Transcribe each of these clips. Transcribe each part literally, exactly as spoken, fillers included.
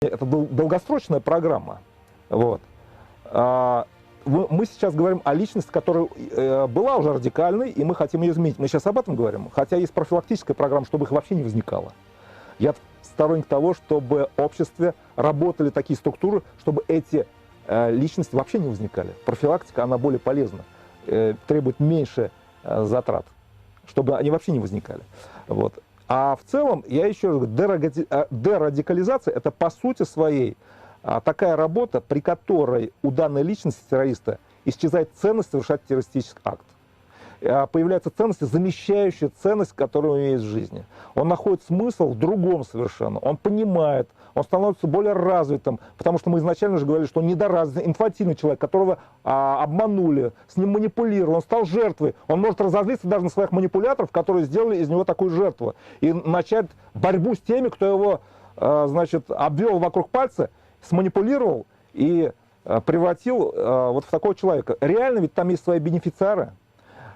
Это дол- долгосрочная программа. Вот. А, вы- мы сейчас говорим о личности, которая э, была уже радикальной, и мы хотим ее изменить. Мы сейчас об этом говорим. Хотя есть профилактическая программа, чтобы их вообще не возникало. Я сторонник того, чтобы в обществе работали такие структуры, чтобы эти э, личности вообще не возникали. Профилактика, она более полезна, э, требует меньше э, затрат, чтобы они вообще не возникали. Вот. А в целом, я еще раз говорю, деради- э, дерадикализация — это, по сути своей, а, такая работа, при которой у данной личности террориста исчезает ценность совершать террористический акт. А, появляются ценности, замещающие ценность, которую он имеет в жизни. Он находит смысл в другом совершенно. Он понимает, он становится более развитым, потому что мы изначально же говорили, что он недоразвитый, инфантильный человек, которого а, обманули, с ним манипулировали, он стал жертвой. Он может разозлиться даже на своих манипуляторов, которые сделали из него такую жертву, и начать борьбу с теми, кто его, а, значит, обвёл вокруг пальца, сманипулировал и а, превратил а, вот в такого человека. Реально ведь там есть свои бенефициары,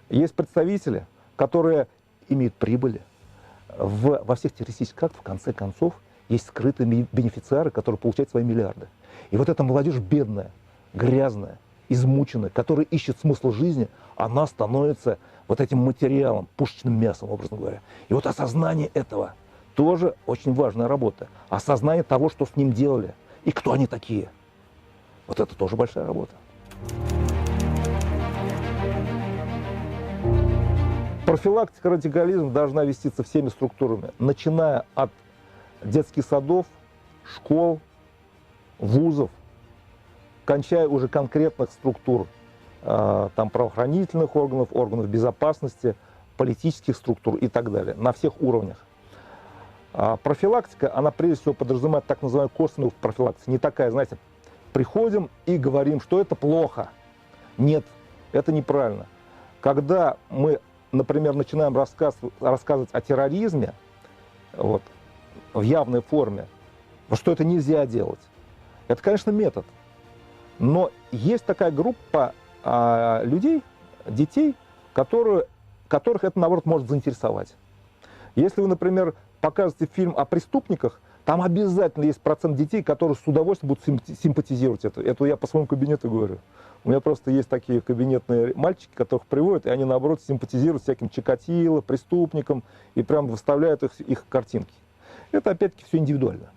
есть представители, которые имеют прибыли в- во всех террористических актах, в конце концов, есть скрытые ми- бенефициары, которые получают свои миллиарды. И вот эта молодежь бедная, грязная, измученная, которая ищет смысл жизни, она становится вот этим материалом, пушечным мясом, образно говоря. И вот осознание этого тоже очень важная работа. Осознание того, что с ним делали и кто они такие. Вот это тоже большая работа. Профилактика радикализма должна вестись всеми структурами, начиная от детских садов, школ, вузов, кончая уже конкретных структур, а, там, правоохранительных органов, органов безопасности, политических структур и так далее, на всех уровнях. А профилактика, она прежде всего подразумевает так называемую косвенную профилактику. Не такая, знаете, приходим и говорим, что это плохо. Нет, это неправильно. Когда мы, например, начинаем рассказ- рассказывать о терроризме вот, в явной форме, что это нельзя делать, это, конечно, метод. Но есть такая группа а, людей, детей, которые, которых это, наоборот, может заинтересовать. Если вы, например, покажете фильм о преступниках, там обязательно есть процент детей, которые с удовольствием будут симпати- симпатизировать это. Это я по своему кабинету говорю. У меня просто есть такие кабинетные мальчики, которых приводят, и они, наоборот, симпатизируют всяким Чикатило, преступникам, и прям выставляют их, их картинки. Это, опять-таки, все индивидуально.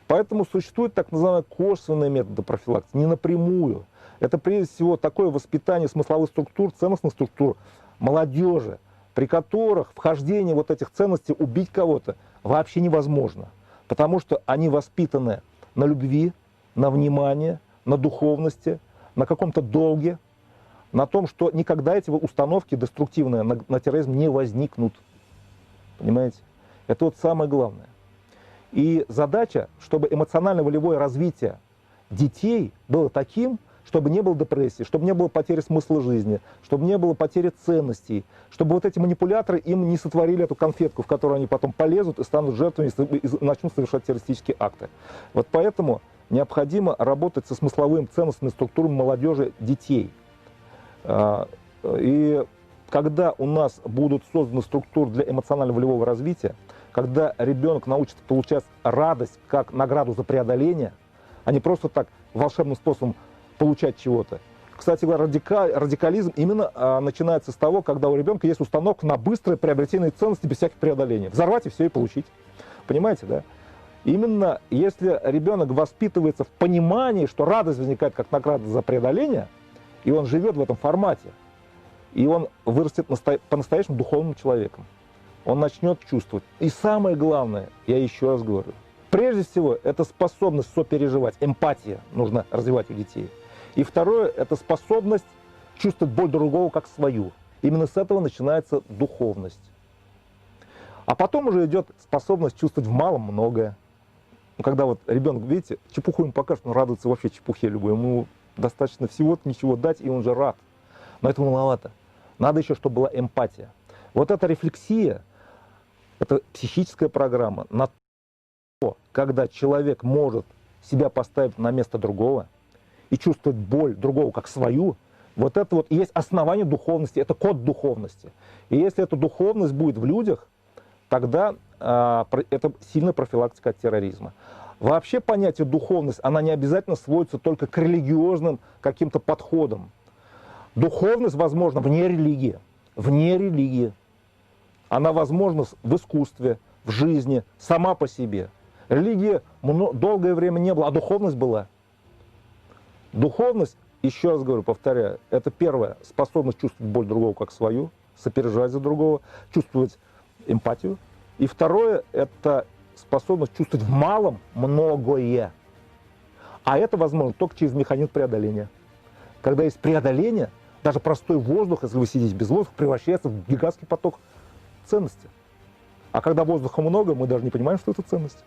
Поэтому существуют так называемые косвенные методы профилактики, не напрямую. Это, прежде всего, такое воспитание смысловых структур, ценностных структур молодежи, при которых вхождение вот этих ценностей, убить кого-то, вообще невозможно. Потому что они воспитаны на любви, на внимании, на духовности, на каком-то долге, на том, что никогда эти вот установки деструктивные на, на терроризм не возникнут. Понимаете? Это вот самое главное. И задача, чтобы эмоционально-волевое развитие детей было таким, чтобы не было депрессии, чтобы не было потери смысла жизни, чтобы не было потери ценностей, чтобы вот эти манипуляторы им не сотворили эту конфетку, в которую они потом полезут и станут жертвами, и с- и начнут совершать террористические акты. Вот поэтому необходимо работать со смысловыми ценностными структурами молодежи, детей. А, И когда у нас будут созданы структуры для эмоционально-волевого развития, когда ребенок научится получать радость как награду за преодоление, а не просто так волшебным способом получать чего-то. Кстати говоря, радика- радикализм именно а, начинается с того, когда у ребенка есть установка на быстрое приобретение ценности без всяких преодолений. Взорвать и все и получить. Понимаете, да? Именно если ребенок воспитывается в понимании, что радость возникает как награда за преодоление, и он живет в этом формате, и он вырастет наста- по-настоящему духовным человеком. Он начнет чувствовать. И самое главное, я еще раз говорю, прежде всего, это способность сопереживать, эмпатия нужно развивать у детей. И второе, это способность чувствовать боль другого как свою. Именно с этого начинается духовность. А потом уже идет способность чувствовать в малом многое. Ну, когда вот ребенок, видите, чепуху ему покажешь, он радуется вообще чепухе любой. Ему достаточно всего-то ничего дать, и он же рад. Но этого маловато. Надо еще, чтобы была эмпатия. Вот эта рефлексия, это психическая программа на то, когда человек может себя поставить на место другого и чувствовать боль другого как свою, вот это вот и есть основание духовности, это код духовности. И если эта духовность будет в людях, тогда а, про- это сильная профилактика от терроризма. Вообще понятие духовность, она не обязательно сводится только к религиозным каким-то подходам. Духовность возможна вне религии. Вне религии. Она возможна в искусстве, в жизни, сама по себе. Религии мно- долгое время не было, а духовность была. Духовность, еще раз говорю, повторяю, это первое, способность чувствовать боль другого как свою, сопереживать за другого, чувствовать эмпатию. И второе, это способность чувствовать в малом многое. А это возможно только через механизм преодоления. Когда есть преодоление, даже простой воздух, если вы сидите без воздуха, превращается в гигантский поток ценности. А когда воздуха много, мы даже не понимаем, что это ценность.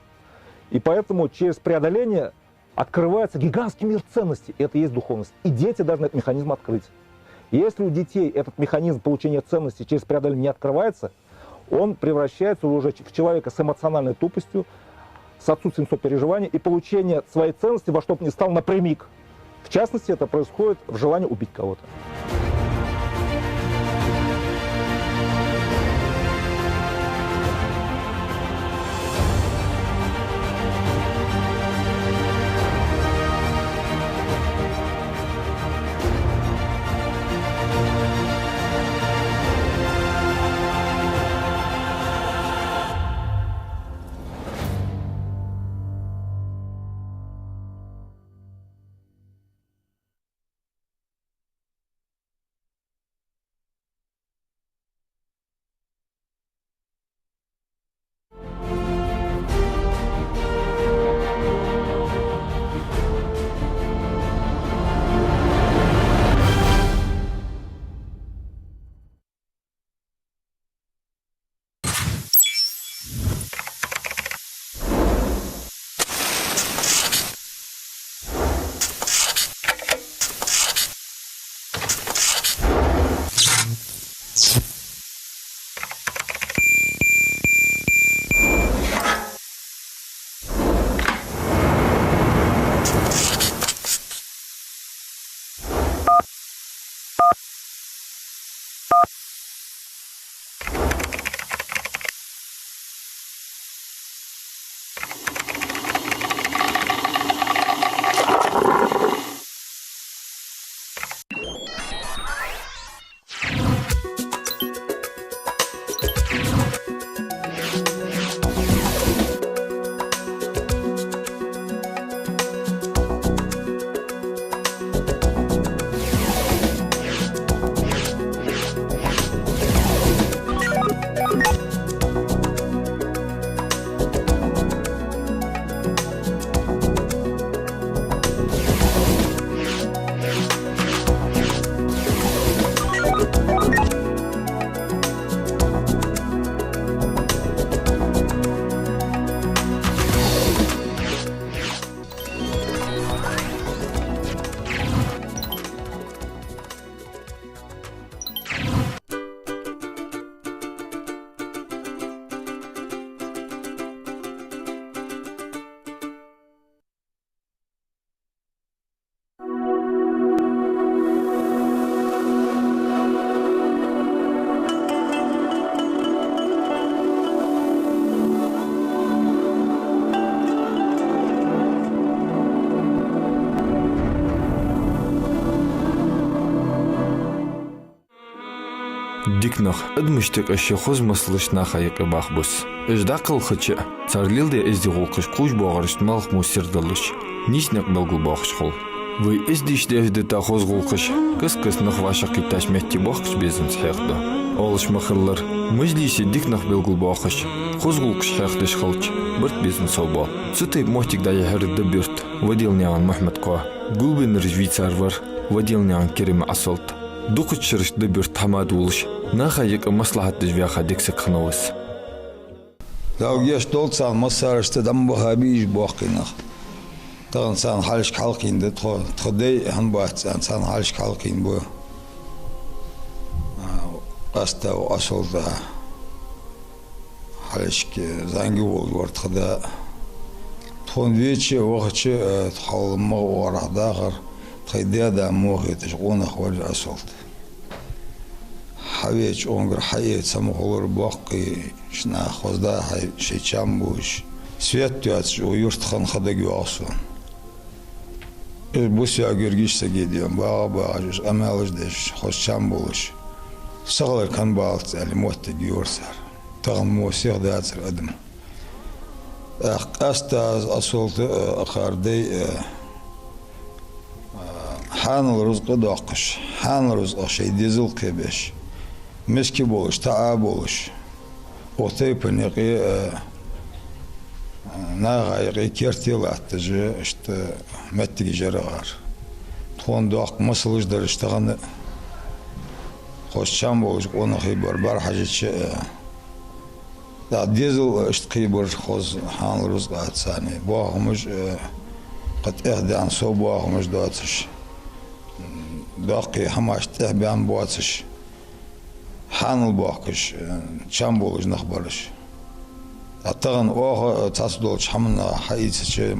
И поэтому через преодоление открывается гигантский мир ценностей. И это и есть духовность. И дети должны этот механизм открыть. Если у детей этот механизм получения ценностей через преодоление не открывается, он превращается уже в человека с эмоциональной тупостью, с отсутствием сопереживания и получения своей ценности во что бы ни стало напрямик. В частности, это происходит в желании убить кого-то. Дика нах, адамашта юкъе ший хоза масалаш наха юкъе баха бус. Уж дӀакхалхача а, цар леладаь эздий гӀулакхаш кхувш боагӀарашта малхбуз сийрдалуш, нийса никъ белгалбоахаш хул. Вай эздийча деш дита хоза гӀулакхаш каст-каста нах вӀашагӀкхийттача метте бохкача безамца хьехаду. Оалаш ма хиллара, мажлисе дика нах белгалбоахаш, хоза гӀулакхаш хьехадеш хилча, барт безам совбоал. Цу тайпа моттиг дӀаяхьар Даб-Юрта Ваделнаькъан Мухьмад-кхо. Гулбеннараш вийцар вар Ваделнаькъан Керима Ӏасалт. Дукхача шерашка Даб-Юрта хӀама да волаш, наха юкъе маслахьат деш ваьха дика саг хиннав из. Дала гешт долда царна, массарашта дӀа ма баха бий уж боккхий нах. Тахан царна хьалхашка хьалкхийна да тхо, тха дай хӀана бац аьнна, царна хьалхашка хьалкхийна ба. А, къаьстта ва Ӏасалт а. Хьалхашка зӀамига волаш вар тха да. Тхона веча а, вахача а, э, тха хьалха магӀа оарахьа дахар, тхоай даь-да мо хеташ къонах вар Ӏасалт. Хьавеча, онгара хьаэца ма хулар боккхий, ший нах хоза да хьай, шоай чам бувш, Свет йоацаш укх юрта хинна ха дагайоагӀа сона. Уж бус йоагӀа гергиш саг я дийна, багӀа а багӀаш, уж къамаьлаш деш, хоза чам болаш. Сахилар кхаьбалац аьле моттиг йора цар. Тахан мо сиха дацар адам. ТӀаккха къаьстта аз Асолта а, а, кхар дай а, а, хьанал рузкъа доаккхаш, хьанал рузкъах шоай дезал кхебеш, миска болаш, таӀа болаш, укх тайпан юкъе, а, а, наха юкъе керте латташ, иштта моттигаш яр укхар. Тхона доккха масалаш дар уж тахан а, хоза чам болаш къонахий бар, бӀарахьежача а, ТӀаккха дезал иштта кхебар хоза хьанал рузкъа царна. Боахамаш, э, кхы тӀехдаьнна сов боахамаш доацаш, доккхий хӀамаш тӀехбаьнна боацаш, хьанал боахкаш, э, чам болаш нах бар уж. ТӀаккха тахан оаха, э, цхьацца долча хӀаманна хьаийцача,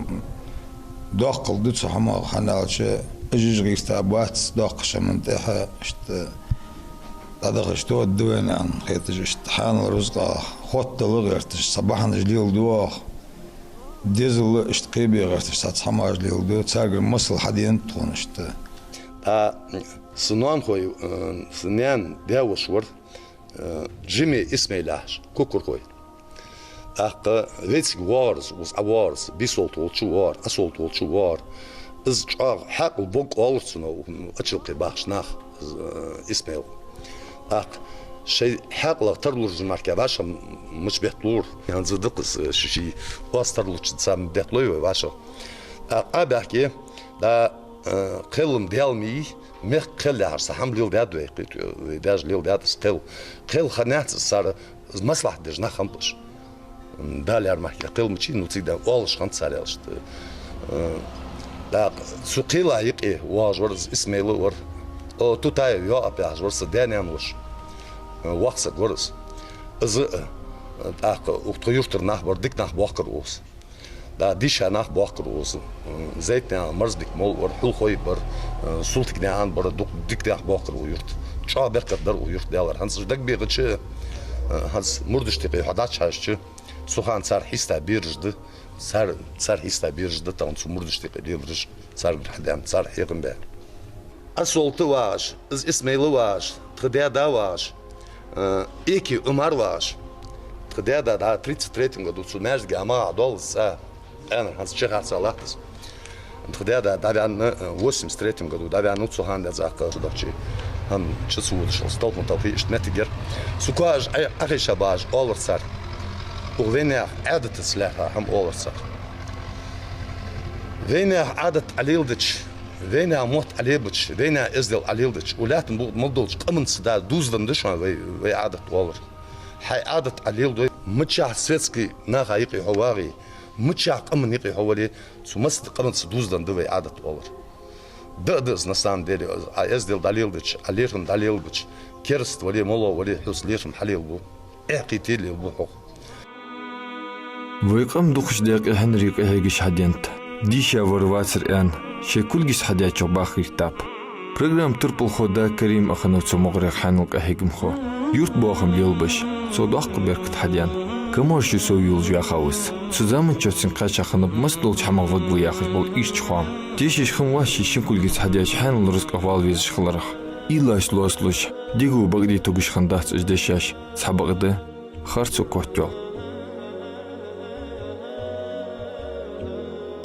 доккхал да цу хӀамах, хӀана аьлча, уж-уж гӀерташ бац доккхача хӀаман тӀехьа, иштта, дӀадахача тоъаргда вайна аьнна хеташ, иштта хьанал рузкъах хоттадала гӀерташ, цхьа бахьанаш леладу оаха. Дезал иштта кхебе гӀерташ, цхьацца хӀамаш леладу. Царгара масал хьаденад тхона иштта. ТӀаккха са ноанахой, э, са наьна даь-воша вар, э, Джиме Исмаил яхаш, Кукурхой. ТӀаккха вайцига воагӀар из, укхаза ӀовоагӀар из, бийсолта волча воагӀар, Ӏасолта волча воагӀар. Из чӀоагӀа хьаькъал бокъо оалар цунах, Ачалкхе бахача наха, из, э, Исмаила. ТӀаккха шоай хьаькъалах тарлуш мара вӀашагӀ мича бетталора. ХӀанз дакъа из, э, ши-ши оаз тарлуча цхьа бетталой вай вӀашагӀ. ТӀаккха Ӏобаьхке, да, э, кхел-м Даьла ма йий, мехка кхел яхар, са хӀама леладаьд вай, кхы, вай даьша леладаьд из кхел. Кхел хиннаяц из цар, из маслахьат деш нах хиннаб уж. Дала яр мехка кхел мича, ну, цига даьнна оалаш хиннад цар аьлча. Э, тӀаккха цу кхела юкъе воагӀаш вар из Исмаил вар. О, Тутаев Йоап яхаш вар са даь-наьна воша. Э, воккха саг вар из. Из, э, тӀаккха укх тха юртара нах бар, дика нах боахкар укхаза. Да, дийша нах боахкар укхаза. М, Зайтнаькъан Марзбик молла вар, Хьулхой бар, э, Султыгнаькъан бар, дукха дика нах боахкар укх юрта. ЧӀоагӀа беркат дар укх юрта, Даьлара. ХӀанз уж дагабехача, э, хӀанз мурдашта юкъе хьо дӀачухьежача, цу хана цар хьиста бераш да, цар, цар хьиста бераш да тахан цу мурдашта юкъе лелараш, царгара хьадена, цар хьехам баь. Асолта вагӀаш, из Исмаил вагӀаш, тха даь-да вагӀаш, э, Эки Ӏумар вагӀаш. Тха даь-да дӀа тридцать третьем году цу маьждига ма доллац, а, аьнна, хӀанз чехарца латтас. Тха даь-да дӀаваьнна, э, восемьдесят третьем году дӀаваьннав, цу хана деза аккха чу дахчий. ХӀама чу ца водаш, столпа тӀа талхий, иштта моттиг яр. Цу коа уж Ӏа-, Ӏохайша багӀаш оалар цар. Укх вайнаьха Ӏадатаца лаьрхӀа хӀама оалар цар. Вайнаьха Ӏадат Ӏолеладича, вайнаьха мотт Ӏолебича, вайнаьха эздел Ӏолеладича, укх лаьттан букъа мел долча къаманца да дуздаь да шоана вай, вай Ӏадат оалар. Хьай Ӏадат Ӏолеладой, мичахьа светски наха юкъе хьо вагӀе, мичахьа къаман юкъе хьо вале, цу массадолча къаманца дуздаь да вай Ӏадат оалар. Да а да из, на самом деле, Ӏа эздел дӀалеладича, Ӏа лерхӀам дӀалелабича, кераста вале, моллагӀа вале, хьоца лерхӀам хьалелабу, эхь кхетий лелабу хьох. Вай къам дукхача даькъе хьинар къахьегаш хьаденад. Дийша вар-вацар аьнна, шоай кулгаца хьадаьчох баха гӀертаб. Программа турпалхо да Карим а хиннав цу мугӀарех хьанал къахьегамхо. Юртбоахам лелабеш, цо доккха беркат хьадена. Каморша сов йолаш ваьхав из. Цу заман чухь цунга кхаьча хиннаб массадолча хӀамах вагӀа яхаш бола ийрча хоам. Тешаш хиннавац ший шин кулгаца хьадаьча хьанал рузкъах вала везаш хиларах. Уйлаш лоацалуш, дего бакъдий тугаш хиннадац уж дешаш, цхьабакъда харцо котъяьлча.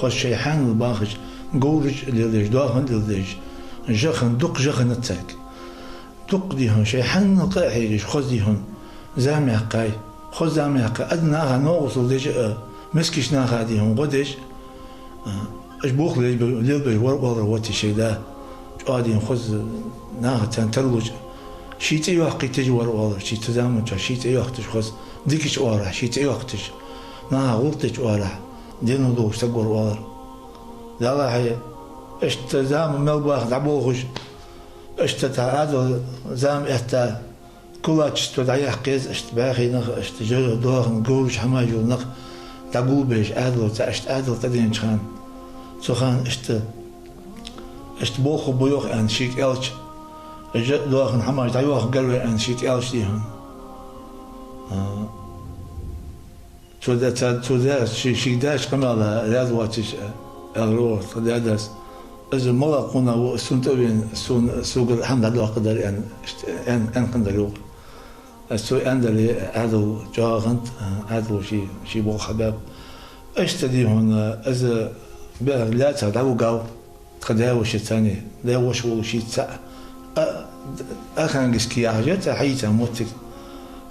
Хоза шоай хьанал бахаш, говраш леладеш, доахан леладеш, жа хинна, дукха жа хиннад царга. Дукха дий хьона шоай хьанал къахьегаш, хоза дий хьона зама яьккхай, хоза зама яьккхай, ада наха новкъостал деш а, мискача наха дий хьона гӀо деш а, уж бохлеш бе-, лелабеш вар оалар ваций шоай да. ЧӀоагӀа дий хьона хоза наха царна тарлуш а, ший цӀи йоаккхийташ вар оалар, ший цу заман чухь ший цӀи йоаккхийташ хоза, дикача оагӀорахьа ший цӀи йоаккхийташ, наха гӀулакх деча оагӀорахьа денал долаш саг вар оалар. Далла хьай, иштта зама мел баха дӀаболхаш, иштта тӀа Ӏаьдала зама этта, кулачество дӀаяьккха еза, иштта бӀаьхий нах, иштта жа доахан, говраш, хӀамаш йола нах дӀагулбеш Ӏаьдало, цхьа иштта Ӏаьдал тӀаденача хана. Цу хана иштта, иштта болх бу йоах аьнна шийга аьлча, жа доахан, хӀамаш дӀайоахаргья вай аьнна шийга аьлча дий хьона. А, Цо да-, ца-, цо да-, ши-, шийга даьча къамаьла раьза воацаш, аьлар тха даь-дас. Из малагӀа къонах ва, сона тӀавена, сона, согара хӀама дӀадоаккхаргдар, аьнна, иштта аьнна, аьнна хиннадар йоах. Из цо аьннадале, Ӏаьдало чӀоагӀа хиннад, Ӏаьдало ший, ший болх хьабаьб. Иштта, дий хьона, из бӀарг лаьца дӀавигав тха даь-вошица цхьана, даь-воша волаш шийтта цаӀ. А, Архангельски яхаш я цар хьаийца моттиг.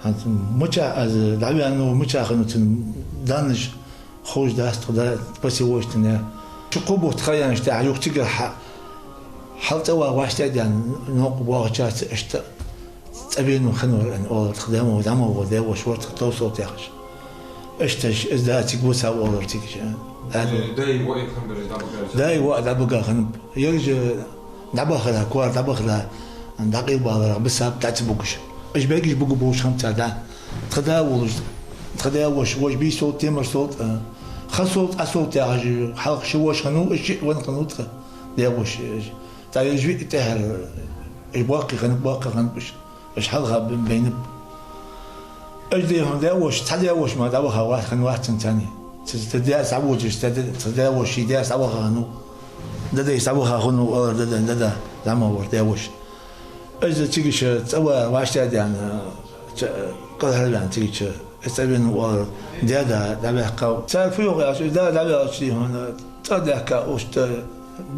ХӀанз мичахьа из дӀаваьннав, мичахьа хиннав цун даннаш ховш дац тха да-, посевочный. Ши-кхо бутт ха яьнначул тӀехьагӀа юха цигара хьа-, хьалцӀа ваха вӀаштӀехьдаьнна, новкъа боагӀачарца иштта цӀавена хиннавар, аьнна, оалар тха даь-мо-, даь-мо-, даь-воша вар тха Товсолт яхаш. Иштта из да цига виса, оалар цига. Даи воӀи хиннаб, даи воӀа дӀабига хиннаб. Ераш дӀабахара, коара дӀабахара, дӀакъайлабаларах бисаб, дӀа ца бугаш. Уж бегаш буга болаш хиннаб цар да. Тха да волаш, тха даь-воша, воша Бийсолт, Темарсолт, а, Хасолт, Ӏасолт яхаш, хьалха ши воша хиннав, уж шиъ венна хиннав тха даь-воша. ЦӀа ераш виъ тӀехьара, уж боккхий хиннаб, боккхий хиннаб уж. Уж хьалха б-, байнаб. Уж, дий хьона, даь-воша, цхьа даь-воша мара дӀаваха ва-, хиннавац царна цхьана. Ца, ца даь схьаводаш, ца да-, ца даь-воша ший даь схьаваха хиннав. Дадай схьаваха хиннав, оалар, дада, дада, зӀамагӀа вар даь-воша. Уж цига ше цӀа ва-, вӀаштӀехьдаьнна, ца, кӀалхарваьнна цига ше, из цӀавена, оалар, даь-да дӀаваьккхав. Цар фу йоах аьлча, из да дӀаваьлча, дий хьона, цӀа даьхка, иштта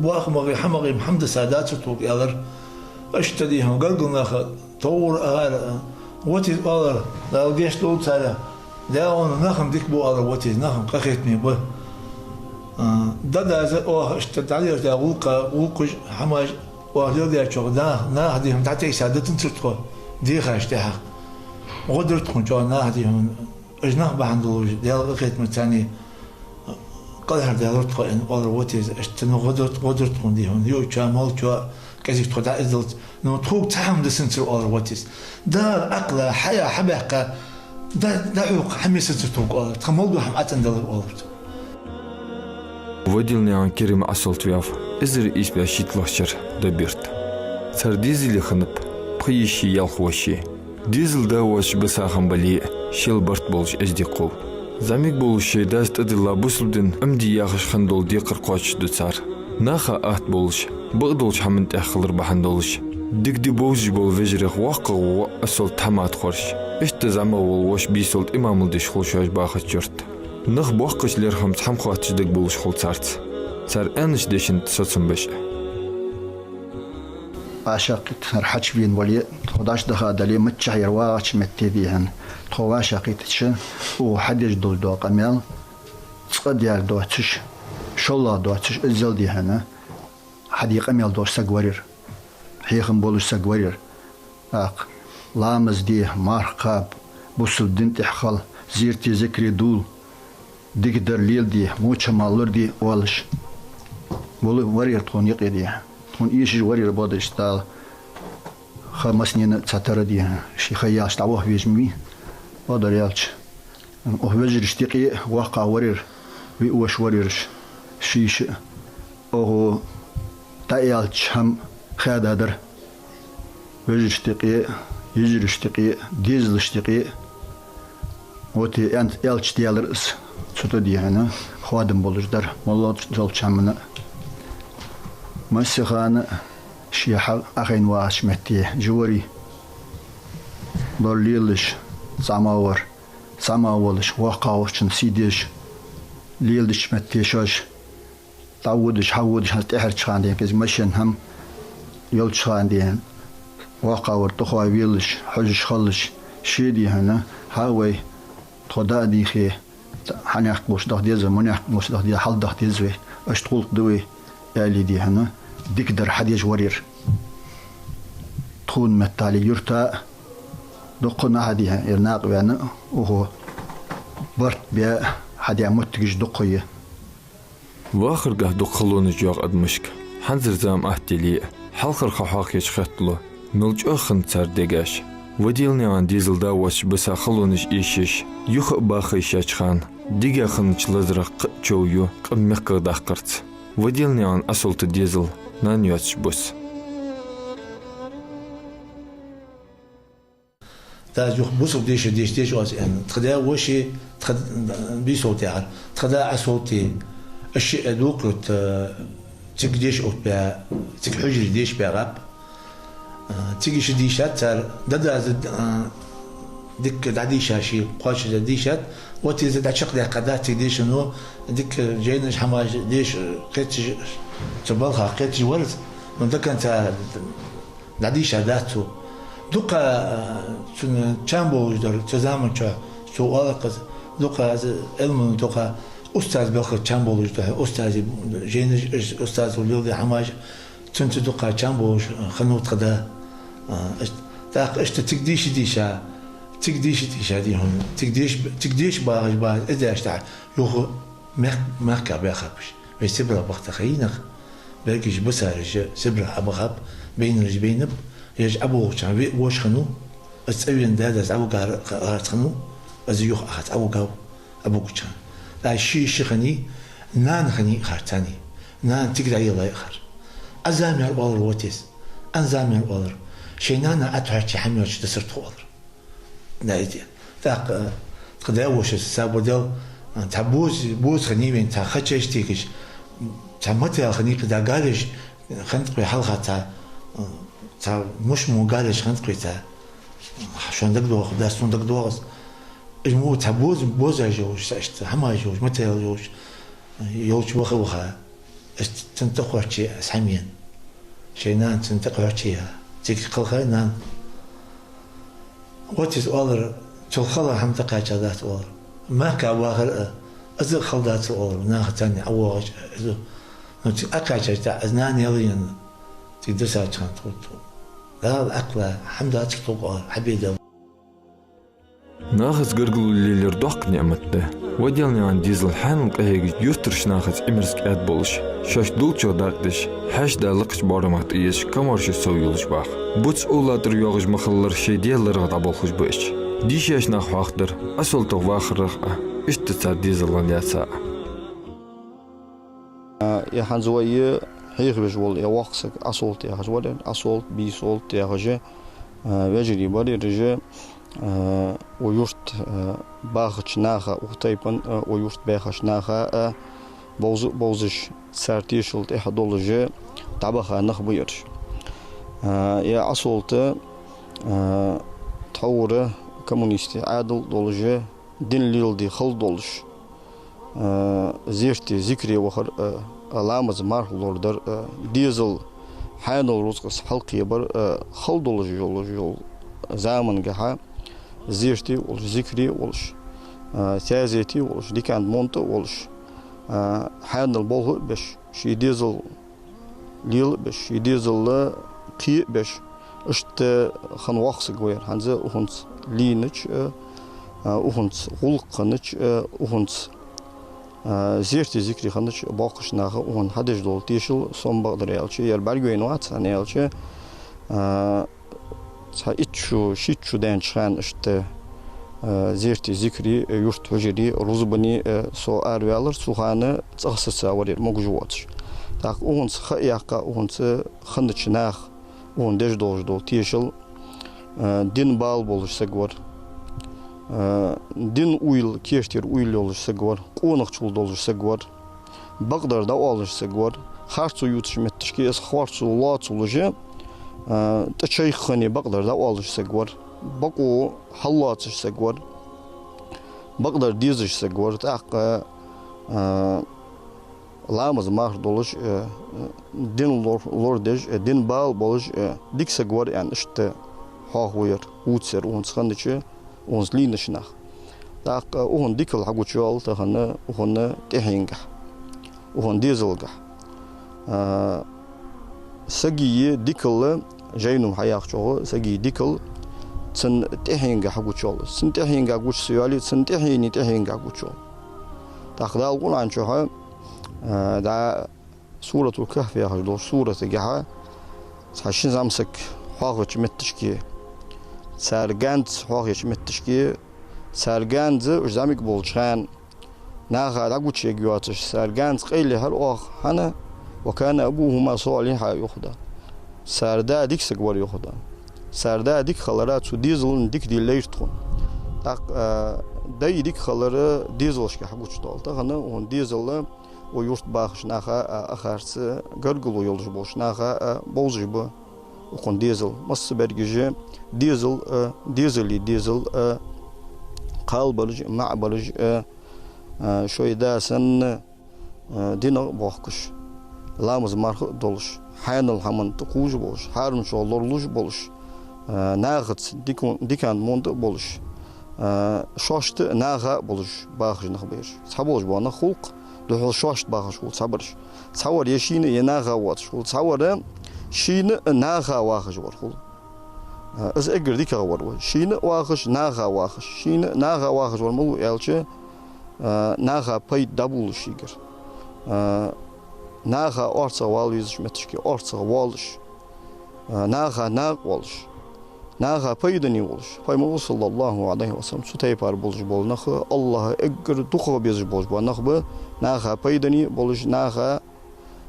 бохамагӀий, хӀамагӀий, хӀама дисса дацар тхога, аьлар. Иштта, дий хьона, гаргара нах тховра агӀара, а, вот из, оалар, Дала гешт долда царех. Даьла, нах-м дика ба, оалар, вот из, нах-м къахетаме ба. А, дада, из оаха иштта дӀалелаш да гӀулакха, гӀулакхаш, хӀамаш, оаха леладаьчох нах, наха, дий хьона, дӀатӀаийца дитанзар тхо, дехаш тӀехьа. ГӀо дир тхона чӀоагӀа наха, дий хьона, уж нах бахьан долаш, Даьла къахетамца царна кӀалхардаьлар тхо, аьнна, оалар, вот из, иштта, ну, гӀо дир, гӀо дир тхона, дий хьона, юача, молча, кӀезига тхо дӀаэздалца. Ну, тхога цхьа хӀама дисанзар, оалар, вот из. Дала Ӏакъла, хьая хьабаьккха, да, дӀахьокха хӀама йисанзар тхога, оалар, тха мел дола хӀама Ӏа цӀендаьлар, оалар цо. Вадилнаькъан Керим Ӏасолта ваьв эзар ийс бӀаь шийтталагӀча шера Доберта. Цар дезал хиннаб пхи йиший, ялх воший. Дезала да воацаш бисахинна бале а, шел барт болаш эздий хул. ЗӀамига болаш шоай дас тӀадилла бусалба дина Ӏомаде яхаш хинна дола декхар кхоачашду цар. Наха атта болаш, бакъдолча хӀаман тӀехь хилар бахьан долаш, дика ди бовзаш бола вежарех воккхагӀа воӀ Ӏасолт Тхьамат хорж. Иштта зӀамагӀа вола воша Бийсолт имамал деш хул шоаш бахача юрта. Нах боккхача лерхӀамца хӀама хоатташ дагабовлаш хул царца. Цар аьннача дешан тӀа соцам беш. ВӀашагӀкхийтта хьачувена вале, тхо дӀачудахадале, миччахьа яр вагӀача метте, дий хьона, тхо вӀашагӀкхийттача, укхо хьадеш долаш дола къамаьл цкъа даьр доацаш, шоллагӀа доацаш, иззал, дий хьона, хьаде къамаьл долаш саг вар ер. Хьехам болаш саг вар ер. ТӀаккха ламаз де, марха кхаба, бусалба дина тӀехь хила, зерате, зикре дувла, дикадар леладе, воча-м лораде оалаш вола вар ер тхона юкъе, дий хьона. Тхона эшаш вар ер, бакъдолча Дала. Ха массанена а ца тара, дий хьона, ший ха яьлча дӀаваха везаш ма вий, бакъдар аьлча. Укх вежарашта юкъе а воккхагӀа вар ер, виъ воша вар ераш, ши йиша а. Укхо дӀааьлча хӀама хаьдадар вежарашта юкъе а, йижарашта юкъе а, дезалашта юкъе а. Вот и аьн-, аьлча даьлар из, цу тӀа, дий хьона, хоадам болаш дар, моллагӀа долча хӀаманна а. Массе хана а ше хьал Ӏохайна вагӀача метте, жи вар из. Лоралелаш зӀамагӀа вар, зӀамагӀа волаш, воккхагӀволчун сий дезаш, леладеча метте шоаш дӀаводаш, хьаводаш, хӀанз тӀехьарча хана ден, кӀезига машен хӀама йолча хана ден, воккхагӀа вар тӀахой велаш, хьожаш хилалаш, ше, дий хьона, хьа вай, тхо даа дийхе, хьанехк болаш даха деза, манехк болаш даха деза, хьалдаха деза вай, иштта гӀулакх да вай, аьле, дий хьона, дикадар хьадеш вар ер. Тхона меттел юрта а дукха нах, дий хьона, ер накъаваьнна, укхо барт бе а, хьадаь моттигаш дукха я. Вахаргахьа дукха халонаш йоагӀа адамашка, хӀанзара зама аттаделе а, хьалхара ха хьоахайича хетталу, мел чӀоагӀа хиннад цар дегаш. Вадилнаькъан дезала да воацаш биса халонаш эшаш, юха а баха йиш яьча хана, дега хиннача лазарах кхы а чов ю къам мехках даккхарца. Вадилнаькъан Ӏасолта дезал нана йоацаш бус. Дас юха бусалба деша деш деш оаз аьнна. Тха даь-воша, тха бийсолт яхар. Тха да Ӏасолта, аш шиъ дукха, цига деша оттабаь, цига хьужаре деша баьгӀаб. Цига ши дийшад цар, да-дас дикка дӀадийша ший кхоачашдеш дийшад, вот из дӀачакхдаьккха дац цига дешано, дикка жайнаш хӀамаш деша кхеташ, цу балха кхеташ вар из, но до конца дӀадийша дац цо. Дукха, а, цун чам болаш дар, цу заман чухь, цо оалаш, дукха из Ӏилман, дукха устаз белхаца чам болаш дар, устази жайнаш, устазо леладаь хӀамаш, цунца дукха чам болаш хиннав тха да. А, аш-, тӀаккха иштта цига деша дийша, цига деша дийша дий хьона, цига деша, цига деша багӀаш багӀаш, из деш тӀехьа, юха мехк-, мехках баьхаб уж. Вай Сибре бахийта хиннай нах, берригаш бисараш Сибре Ӏобахаб, байнараш байнаб, ераш Ӏоболхачарна виъ воша хиннав, из цӀавена да-дас Ӏовигар харц хиннав, из юха ахац Ӏовигав, Ӏобугачарна. ТӀаккха ши йиша хиннай, нана хиннай харцани, нана цига дӀаеллай хар. Ӏа зама яр оалар вот из, Ӏа зама яр оалар, шоай нана Ӏа тхоаче хӀама йоацаш дисар тхо оалар. Да, иди. ТӀаккха, э, тха даь-вошас сабадал, э, цхьа боз, боз хиннай вайна, цхьа хачеш текаш, цхьа материал хиннай кхы да галеш, хиннад кхы вай хьалха цхьа, э, цхьа муш мо галеш хиннад кхы вай цхьа. Шоана дагадоагӀа, дас сона дагадоагӀа из. Из мо цхьа боз, бозаш йолаш, цхьа иштта хӀамаш йолаш, материал йолаш, э, йолча ваха-ваха. Аз цунна тӀакхоаче аз хӀама ена. Шоай нана цунна тӀакхоаче я. Цига кхелхай нана. Вот из оалар, цул хала хӀама тӀакхаьча дац оалар. Мехка вахар а, из а хала дац оалар, наха царна ӀовоагӀаш а, из а. Но цига Ӏокхаьчача тӀа, из нана ялаенна, цига дисача хана тхо, тхо. Дала Ӏакхалла, хӀама дац тхога оалар, хьабе Дала. Нахаца гаргало лелаяр доккха ниӀмат да. Ваделнаькъан дезал хьаьнал къахьегаш, юртарча нахаца Ӏимерза кӀаьда болаш, шоашта дулчох дакъа деш, хьаьша да лакхача боарама тӀаезаш, камаьршо сов йолаш баха. Буц овла тӀара йоагӀаш ма хиллара, шоай Даьла ларах дӀаболхаш ба уж. Дийшача наха хьоахадар, Ӏасолтах вахарах а, иштта цар дезалах лаьца а. Э, хӀанз вай хьехавеш вола воккха саг Ӏасолт яхаш вар, Ӏасолт, Бийсолт яхаш, э, вежарий бар ераш, э, укх юрта, э, бахача наха, укх тайпан, э, укх юрта баьхача наха, э, бовза-, бовзаш, цар тешал тӀехьа долаш, дӀабаха нах ба ераш. Э, ер Ӏасолт, э, тхьовра коммунистий Ӏаьдал долаш, дин леладе хала долаш, э, зерате, зикаре вахар, э, ламаза марха лорадар, э, дезал хьаьнал рузкъаца хьалкхебар, э, хала долаш йолаш йола замангахьа зерате а волаш, зикаре а волаш, э, таьзете а волаш, дикан монта а волаш, э, хьаьнал болх а беш, ший дезал лела а беш, ший дезал кхе а беш, иштта хинна воккха саг вар ер. ХӀанз укхунца лийннача, а, а, укхунца гӀулакх хиннача, а, укхунца, а, зерате, зикаре хиннача боккхача наха укхунна хьадеш дола тешал, сом бакъдар аьлча, ер бӀаргавайна вац, хӀана аьлча, а, цхьа итт шу, шийтта шу даьннача хана иштта, э, зерате, зикаре, э, юрта хьужаре, рузбане, э, со араваьлар, цу хана цӀагӀа сеца вар ер, могаш воацаш. ТӀаккха укхунца ха а яьккха, укхунца хиннача наха укхунна деш долаш дола тешал, э, дина бала болаш саг вар, э, дина уйла, кертера уйла йолаш саг вар, къонахчал долаш саг вар. Бакъдар дӀаоалаш саг вар, харцо ювцача метташка из харцо лоацалуш, а, тӀа чайх хинна бакъдар дӀаоалаш саг вар, бокъо хьаллоацаш саг вар, бакъдар дезаш саг вар, тӀаккха, а, ламаза марха долаш, а, дин лор-, лорадеш, а, дина бала болаш, а, дика саг вар аьнна, иштта хьоахаву ер, вувц ер укхунца хиннача, укхунца лийннача наха. ТӀаккха укхунна дикал хьагучайоал тахан укхунна тӀехьенгахьа, укхунна дезалгахьа. А, сага дикал, жайно хьаяхачох, сага дикал цун тӀехьенгахьа гучайоал. Цун тӀехьенгахьа гуча ца йоале, цун тӀехьене тӀехьенгахьа гучайоал. ТӀаккха Дала Къуръан чухь, а, да Суратул-Кахф яхаш долча суратагахьа цхьа ши зӀамсаг хьоахавеча метташка, цар ганза хьоахавеча метташка, цар ганза уж зӀамига болча хана наха дӀагучаергйоацаш, цар ганза къайлаяхьар оаха, хӀана, «وكان أبوهما صالحا», йоах Дала. Цар да дика саг вар, йоах Дала. Цар да дика хилар цу дезала дика диллайр тхона. ТӀаккха, а, дай дика хилар дезалашка гучадоал. Тахан хьона дезал укх юрта бахача наха а, ахарца гаргало йолаш болча наха а бовзаш ба укхун дезал. Массабараш а дезал, а, дезала дезал, а, кхалбараш а, маӀабараш а, а, шоай да санна, а, динах а боахкаш, ламаз-марха а долаш, хьанал хӀаман тӀакхувш болаш, хьарамчох лоралуш болаш, а, нахаца дикан-, дикан монда а болаш, а, шоашта а наха а болаш бахаш нах ба ераш. Цхьаболаш бола нах хул-кх, духхьал шоашта бахаш хул цхьабараш. Цхьавар е шийна, е наха воацаш хул, цхьавар шийна а наха вахаш вар хул. А, из эггара дикагӀвар ва. Шийна а вахаш, наха вахаш. Шийна а наха вахаш вар малув аьлча, а, наха пайда дӀаболалуш шийгара. А, наха орцагӀа вала везача метташка орцагӀа воалаш. А, наха накъа волаш. Наха пайдане волаш. Пайхамара, صلى الله عليه وسلم, цу тайпара болаш бола нах АллахӀа эггара дукхагӀа безаш болаш бола нах ба, наха пайдане болаш, наха,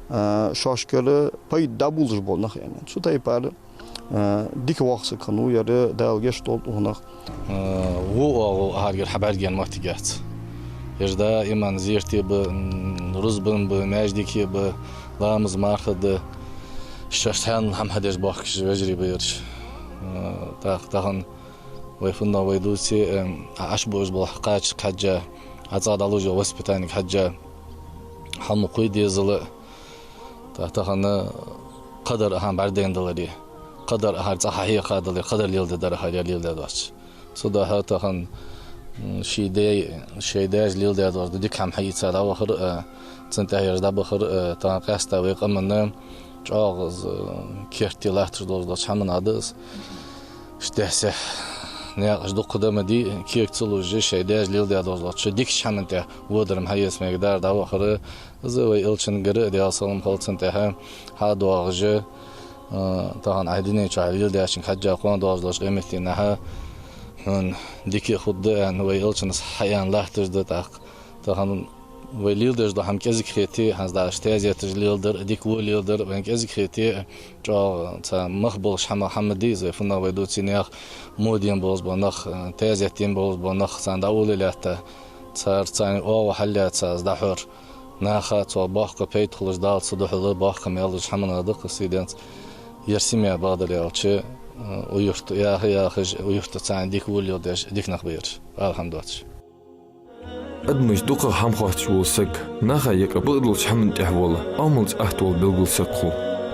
а, шоашкара пайда дӀаболалуш бола нах, яӀни. Цу тайпара а, дика воккха саг хиннав ер, Дала гешт долда укхунах. А, во оагӀув ахаргара хьабӀаргаяь моттиг яц. Ераш даим зерате ба, м, рузбане ба, маьждиге ба, ламаз-марха да. Шоашта хьанал хӀама хьадеш боахкаш вежарий ба ераш. А, тӀаккха тахан вай фуннагӀа вай дувце, м, Ӏаш бувцаш бола кхачашка хьежжа, цӀагӀа дӀалуш йола воспитанега хьежжа, хьалмукхуй дезала, тӀаккха тахан кхыдар ахар бӀаргадайна даларе, кхыдар ахар цӀагӀа хьахьекха даларе, кхыдар леладаь дар ахар е леладаь доацаш. Цудухьа тахан, м, ший даьй, шоай даьша леладаь дола дика хӀама хьаийца дӀавахар а, цун тӀехьа ераш дӀабахар а, тахан къаьстта вай къаманна чӀоагӀа из керте латташ долаш дола хӀама да из. Иштта дехьа-сехьа наькъаш дукха да ма дий, кег ца луш, шоай даьша леладаь долаш дола дикача хӀаман тӀа водар-м хьаэца мегаргдар дӀавахар а, из вай Элчангара а, Даьла салам хилда цунна тӀехьа, хьадоагӀаш, а, тахан Ӏа дунен чу леладаьчунга хьежжа кхоана доагӀаш долча къематдийнахьа хьона дика а хургда аьнна, вай Элчано хьааьнна латташ да тӀаккха. Тахан вай леладеш дола хӀама кӀезига хете, хӀанз дӀа уж таьзеташ леладар, дика во леладар вайна кӀезига хете, чӀоагӀа цхьа мах болаш хӀама, хӀама да из, вай фуннагӀа вай дувце, наьха мо дена болаш бола нах, а, таьзет дена болаш бола нах, царна дӀаоале лаьтта, цар, царна оагӀув хьаллаьца из дӀахьор, наха цох боккха пайда хулаш, Дала цу духьала боккха маьл луш хӀама да-кх из, сийденца. Ер семья, бакъдар аьлча, а, укх юрта яха-яхаш, укх юрта царна дика во леладеш дика нах ба ераш, ала хӀама доацаш. Адамашта дукхагӀа хӀама хоатташ вола саг, наха юкъе бакъдолча хӀаман тӀехьа вола, Ӏамалца атта вола белгала саг хул.